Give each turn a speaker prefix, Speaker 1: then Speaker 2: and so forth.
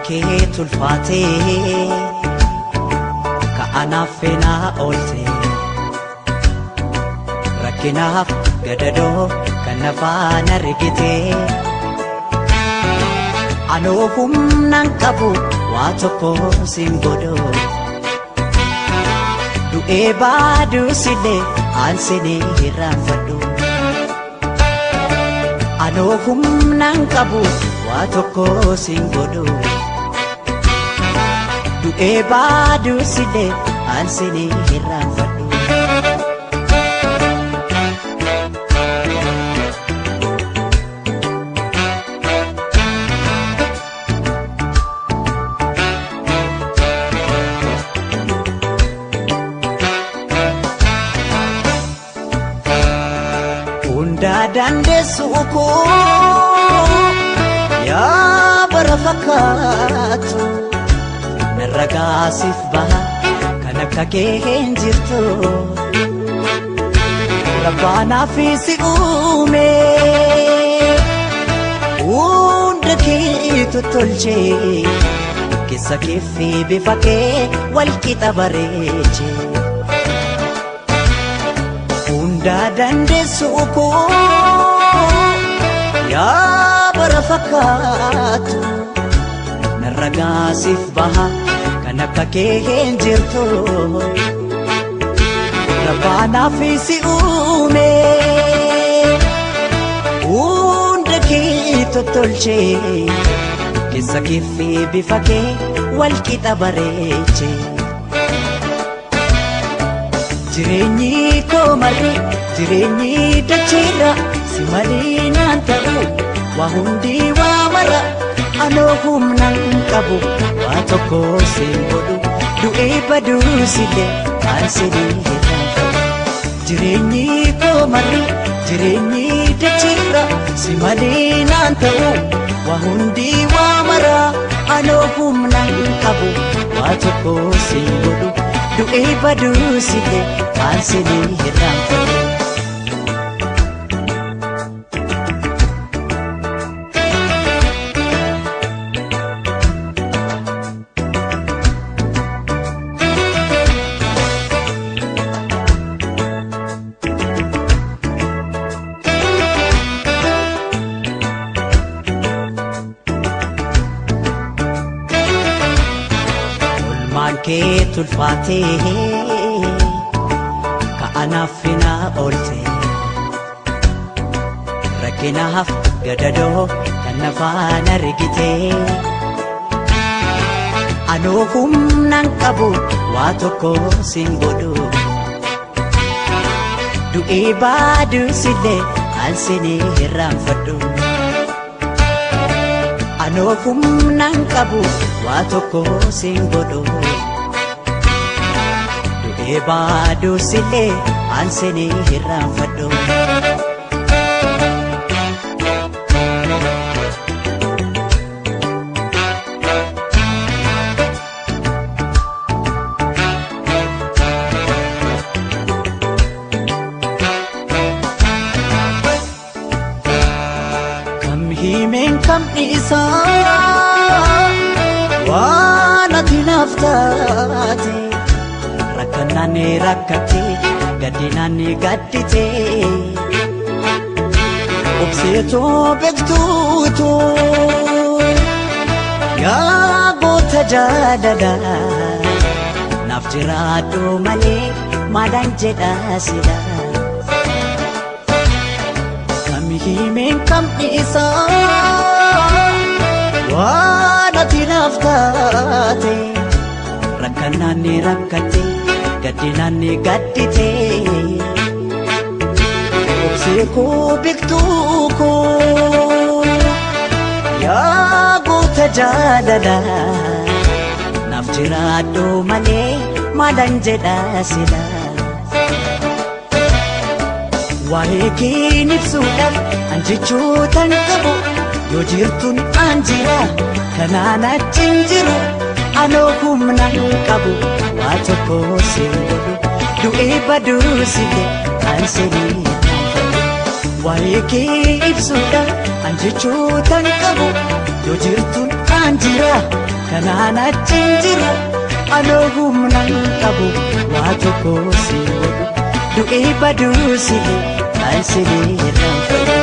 Speaker 1: Kee tulfaatee ka'anaaf feenaa oolte rakkinaaf gadadoo kan nafaan argite anoo humnaan qabu waa tokko siin godhu du'ee baaduusillee aansinii hirraanfadhu anoo humnaan qabu waa tokko siin godhu du'ee baaduusillee aansinii hirraanfadhu. Hundaa dandeessu koo yaa bara fakkaatu narra gaasiif baha kan akka kee hin jirtu rabbaanaaf si uume hunda keetu tolchee keessa kee fi bifa kee wal qixa bareechee. Hundaa dandeessu koo yaa bara fakkaatu narra gaasiif baha kan akka kee hin jirtu rabbaanaaf si uume hunda kee tottolchee keessa kee fi bifa kee wal qixa bareechee. Jireenyi koo marri jireenyi dacheerra si malee naan ta'u waa hundi waa mara anoo humnaan qabu waa tokko siin godhu du'ee baduusillee aansinii hirraanfadhu. Jireenyi koo marri jireenyi dacheerra si malee naan ta'u waa hundi waa mara anoo humnaan qabu waa tokko siin godhu du'ee baduusillee aansinii hirraanfadhu. Olmaan kee tulfaatee ka'anaaf finaa oolte rakkinaaf gadadoo kan nafaan argite anoo humnaan qabu waa tokko siin godhu du'ee baaduusillee aansinii hirraanfadhu. Anoo humnaan qabu waa tokko siin godhu du'ee baaduusillee aansinii hirraanfadhu. Kam himeen kam dhiisaa waan ati naaf taate rakkannaan rakkate gaddinaan gaddite obseetoo beektuutu yaa goota jaalala naaf jiraadhu malee maalaan jedha sila. Kam himeen kam dhiisaa waan ati naaf taate rakkannaan rakkate gaddinaan gaddite obsee koo beektuu koo yaa goota jaalala naaf jiraadhu malee maalaan jedha sila. Waa'ee keen ibsuudhaaf an jechootan qabu yoo jirtuun an jira kanaan achi hin jiru anoo humna hin qabu waa tokko siin godhu du'ee baduusillee aansinii hirraanfadhu. Waa'ee kee ibsuudhaaf an jechootan qabu yoo jirtuun an jira Kanaan achi hin jiru anoo humna hin qabu waa tokko si godhu du'ee baduu si kan si irraanfadhu.